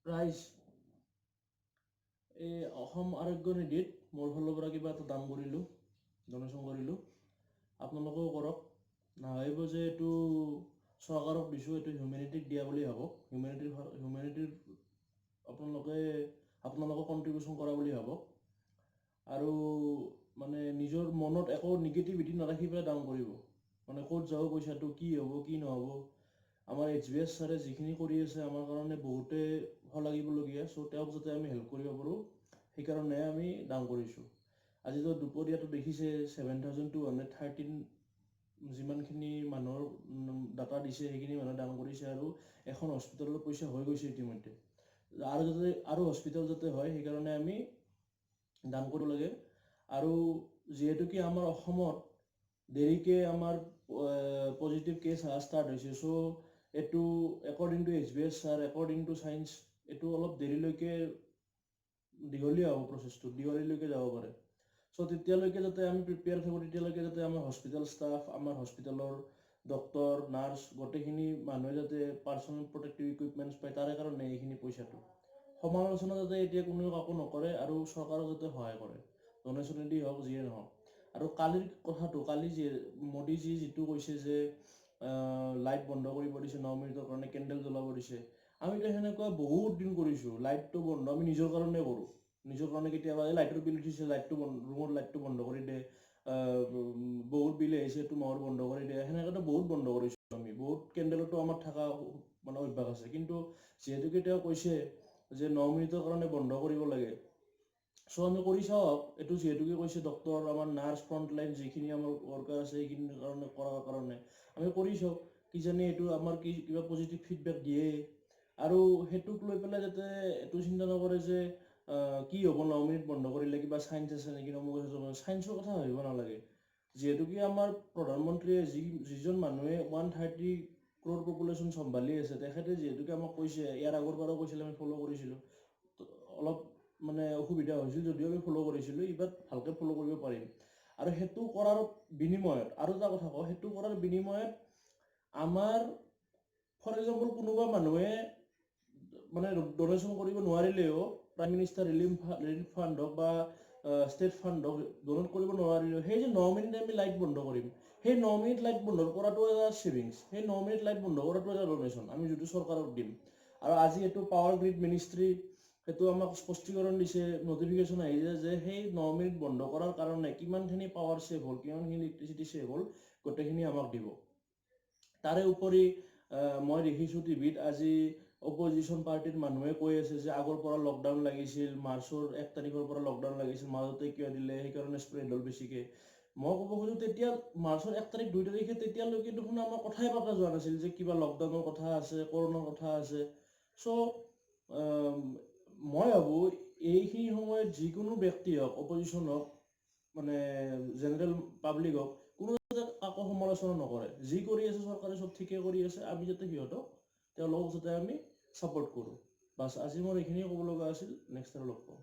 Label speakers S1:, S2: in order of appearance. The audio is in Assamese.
S1: ৰাইজ, এই অসম আৰোগ্য নিধিত মোৰ ফালৰ পৰা কিবা এটা দান কৰিলোঁ, ডনেশ্যন কৰিলোঁ। আপোনালোকেও কৰক। নাভাবিব যে এইটো চৰকাৰক দিছোঁ, এইটো হিউমেনিটিক দিয়া বুলি ভাবক। হিউমেনিটিৰ আপোনালোকে আপোনালোকক কণ্ট্ৰিবিউশ্যন কৰা বুলি ভাবক আৰু মানে নিজৰ মনত একো নিগেটিভিটি নাৰাখি পেলাই দান কৰিব। মানে ক'ত যাব পইচাটো, কি হ'ব, কি নহ'ব। আমাৰ এইচ ভি এছ ছাৰে যিখিনি কৰি আছে আমাৰ কাৰণে, বহুতে শলাগিবলগীয়া। চ' তেওঁক যাতে আমি হেল্প কৰিব পাৰোঁ, সেইকাৰণে আমি দান কৰিছোঁ। আজিতো দুপৰীয়াটো দেখিছে, 7213 যিমানখিনি মানুহৰ ডাটা দিছে, সেইখিনি মানুহে দান কৰিছে আৰু এখন হস্পিটেলৰ পইচা হৈ গৈছে ইতিমধ্যে। আৰু যাতে আৰু হস্পিটেল যাতে হয়, সেইকাৰণে আমি দান কৰিব লাগে। আৰু যিহেতু কি আমাৰ অসমত দেৰিকৈ আমাৰ পজিটিভ কেছ অহা ষ্টাৰ্ট হৈছে, চ' এইটো according to HVS sir, according to science, এইটো অলপ দেৰিলৈকে দীঘলীয়া হ'ব প্ৰচেছটো, দিৱালীলৈকে যাব পাৰে। চ' তেতিয়ালৈকে যাতে আমি প্ৰিপেয়াৰ থাকোঁ, তেতিয়ালৈকে যাতে আমাৰ হস্পিটেল ষ্টাফ, আমাৰ হস্পিটেলৰ ডক্তৰ, নাৰ্ছ, গোটেইখিনি মানুহে যাতে পাৰ্চনেল প্ৰটেক্টিভ ইকুইপমেণ্টছ পায়, তাৰে কাৰণে এইখিনি পইচাটো। সমালোচনা যাতে এতিয়া কোনেও কাকো নকৰে আৰু চৰকাৰক যাতে সহায় কৰে, ডনেশ্যনেদি হওক, যিয়ে নহওক। আৰু কালিৰ কথাটো, কালি যি মোদীজী যিটো কৈছে যে লাইট বন্ধ কৰিব দিছে 9 মিনিটৰ কাৰণে, কেণ্ডেল জ্বলাব দিছে, আমিতো সেনেকুৱা বহুত দিন কৰিছোঁ। লাইটটো বন্ধ আমি নিজৰ কাৰণে কৰোঁ। নিজৰ কাৰণে কেতিয়াবা এই লাইটৰ বিল উঠিছে, লাইটটো বন্ধ, ৰুমৰ লাইটটো বন্ধ কৰি দে। বহুত বিল আহিছে, এইটো মাহৰ বন্ধ কৰি দে। সেনেকেতো বহুত বন্ধ কৰিছোঁ আমি। বহুত কেণ্ডেলতো আমাৰ থকা মানে অভ্যাস আছে। কিন্তু যিহেতুকে তেওঁ কৈছে যে 9 মিনিটৰ কাৰণে বন্ধ কৰিব লাগে, চ' আমি কৰি চাওঁ। এইটো যিহেতুকে কৈছে ডক্তৰ, আমাৰ নাৰ্ছ, ফ্ৰণ্টলাইন যিখিনি আমাৰ ৱৰ্কাৰ আছে, সেইখিনিৰ কাৰণে কৰাৰ কাৰণে আমি কৰি চাওঁ। কিজানি এইটো আমাৰ কি কিবা পজিটিভ ফিডবেক দিয়ে। আৰু সেইটোক লৈ পেলাই যাতে এইটো চিন্তা নকৰে যে কি হ'ব 9 মিনিট বন্ধ কৰিলে, কিবা চাইন্স আছে নেকি, অমুক আছে। চাইন্সৰ কথা ভাবিব নালাগে। যিহেতু কি আমাৰ প্ৰধানমন্ত্ৰীয়ে, যিজন মানুহে 130 ক্ৰ'ৰ পপুলেশ্যন চম্ভালি আছে, তেখেতে যিহেতুকে আমাক কৈছে, ইয়াৰ আগৰ বাৰো কৈছিলে, আমি ফ'ল' কৰিছিলোঁ। অলপ মানে অসুবিধা হৈছিল যদিও আমি ফ'ল' কৰিছিলোঁ। এইবাৰ ভালকৈ ফ'ল' কৰিব পাৰিম। আৰু সেইটো কৰাৰ বিনিময়ত আৰু এটা কথা কওঁ, সেইটো কৰাৰ বিনিময়ত আমাৰ ফৰ এক্সাম্পল কোনোবা মানুহে মানে ডনেশ্যন কৰিব নোৱাৰিলেও, প্ৰাইম মিনিষ্টাৰ ৰিলিফ ফাণ্ড হওক বা ষ্টেট ফাণ্ড হওক, ডনেট কৰিব নোৱাৰিলেও, সেই যে 9 মিনিট আমি লাইট বন্ধ কৰিম, সেই 9 মিনিট লাইট বন্ধ কৰাটো এটা ছেভিংছ। সেই 9 মিনিট লাইট বন্ধ কৰাটো এটা ডনেশ্যন আমি যিটো চৰকাৰক দিম। আৰু আজি এইটো পাৱাৰ গ্ৰীড মিনিষ্ট্ৰী সেইটো আমাক স্পষ্টীকৰণ দিছে, নটিফিকেশ্যন আহিছে যে সেই 9 মিনিট বন্ধ কৰাৰ কাৰণে কিমানখিনি পাৱাৰ ছেভ হ'ল, কিমানখিনি ইলেক্ট্ৰিচিটি ছেভ হ'ল, গোটেইখিনি আমাক দিব। তাৰে উপৰি মই দেখিছোঁ টিভিত আজি অপজিশ্যন পাৰ্টীৰ মানুহে কৈ আছে যে আগৰ পৰা লকডাউন লাগিছিল, মাৰ্চৰ 1 তাৰিখৰ পৰা লকডাউন লাগিছিল, মাজতে কিয় দিলে, সেইকাৰণে স্প্ৰেড হ'ল বেছিকৈ। মই ক'ব খোজোঁ, তেতিয়া মাৰ্চৰ 1 তাৰিখ, 2 তাৰিখে তেতিয়ালৈকে দেখোন আমাৰ কথাই পতা যোৱা নাছিল যে কিবা লকডাউনৰ কথা আছে, কৰোণাৰ কথা আছে। চ' মই ভাবোঁ, এইখিনি সময়ত যিকোনো ব্যক্তি হওক, অপজিশ্যন হওক, মানে জেনেৰেল পাব্লিক হওক, কোনো যাতে কাকো সমালোচনা নকৰে। যি কৰি আছে চৰকাৰে, চব ঠিকে কৰি আছে। আমি যাতে সিহঁতক, তেওঁলোকক যাতে আমি ছাপৰ্ট কৰোঁ। বাছ, আজি মোৰ এইখিনিয়ে ক'ব লগা আছিল। নেক্সট আৰু লগ পাওঁ।